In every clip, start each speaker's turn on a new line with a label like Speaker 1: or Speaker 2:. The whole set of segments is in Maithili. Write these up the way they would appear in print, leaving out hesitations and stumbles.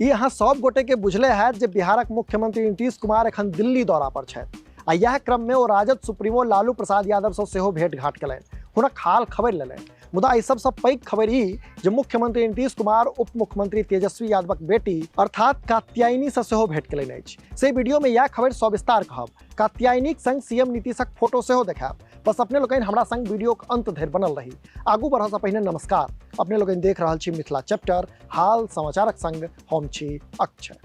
Speaker 1: ई अहाँ सब गोटे के बुझले हैत जे बिहारक मुख्यमंत्री नीतीश कुमार एखन दिल्ली दौरा पर छथि आ इएह क्रम में ओ राजद सुप्रीमो लालू प्रसाद यादव से सेहो भेंट घाट कयलनि, हुनक हाल खबरि लेलनि। मुदा एहि सबसँ पैघ खबरि ई जे मुख्यमंत्री नीतीश कुमार उप मुख्यमंत्री तेजस्वी यादवक बेटी अर्थात कात्यायनी से सेहो भेंट कयलनि अछि। से वीडियो में इएह खबरि सविस्तार कहब। कात्यायनीक संग सीएम नीतीशक फोटो सेहो देखायब। बस अपने लोकनि हमरा संग वीडियोक अंत धरि बनल रही। आगू बढ़ऽ पहिने नमस्कार, अपने लोकनि देख रहल छी मिथिला चैप्टर हाल समाचारक संग हम छी अक्षय।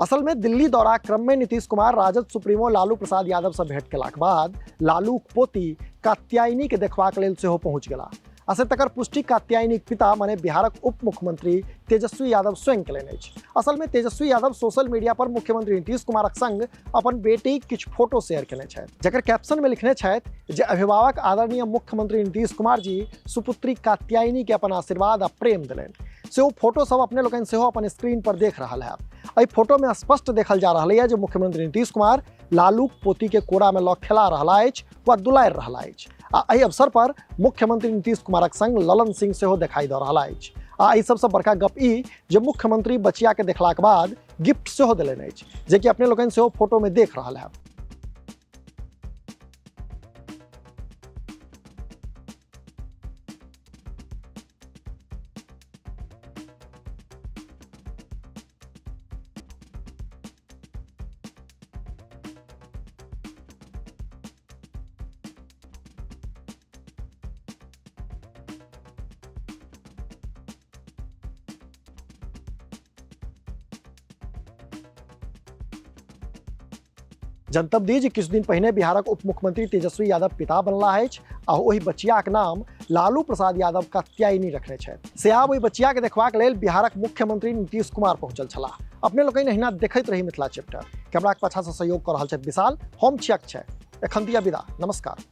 Speaker 1: असल में दिल्ली दौरा क्रम में नीतीश कुमार राजद सुप्रीमो लालू प्रसाद यादव से भेंट केलाक बाद लालू पोती कात्यायनी के देखबाक लेल सेहो पहुंच गेला। आ से तकर पुष्टि कात्यायनीक पिता माने बिहारक उप मुख्यमंत्री तेजस्वी यादव स्वयं केलनि अछि। असल में तेजस्वी यादव सोशल मीडिया पर मुख्यमंत्री नीतीश कुमारक संग अपन बेटीक किछु फोटो शेयर केने छथि, जकर कैप्शन में लिखने छथि जे अभिभावक आदरणीय मुख्यमंत्री नीतीश कुमार जी सुपुत्री कात्यायनी के अपन आशीर्वाद आ प्रेम देलनि। से ओ फोटो सब अपने लोकनि सेहो अपन स्क्रीन पर देख रहल हैब। एहि फोटो में स्पष्ट देखल जा रहल यऽ जे मुख्यमंत्री नीतीश कुमार लालूक पोती के कोरा में लऽ खेला रहला अछि वा दुलारि रहला अछि आ एहि अवसर पर मुख्यमंत्री नीतीश कुमारक संग ललन सिंह सेहो देखाई दऽ रहला अछि। आ एहि सबसँ बड़का गप ई जे मुख्यमंत्री बचिया के देखलाक बाद गिफ्ट सेहो देलनि अछि, जे कि अपने लोकनि सेहो फोटो में देख रहल हैब। जनतब दी जे किछु दिन पहिने बिहारक उप मुख्यमंत्री तेजस्वी यादव पिता बनला अछि आ ओहि बचियाक नाम लालू प्रसाद यादव कात्यायनी रखने छथि। से आब ओहि बचिया के देखबाक लेल बिहारक मुख्यमंत्री नीतीश कुमार पहुंचल छलाह। अपने लोकनि एहिना देखैत रही मिथिला चैप्टर। कैमराक पाछा से सहयोग कऽ रहल छथि विशाल, हम छी अक्षय। एखन दिया विदा, नमस्कार।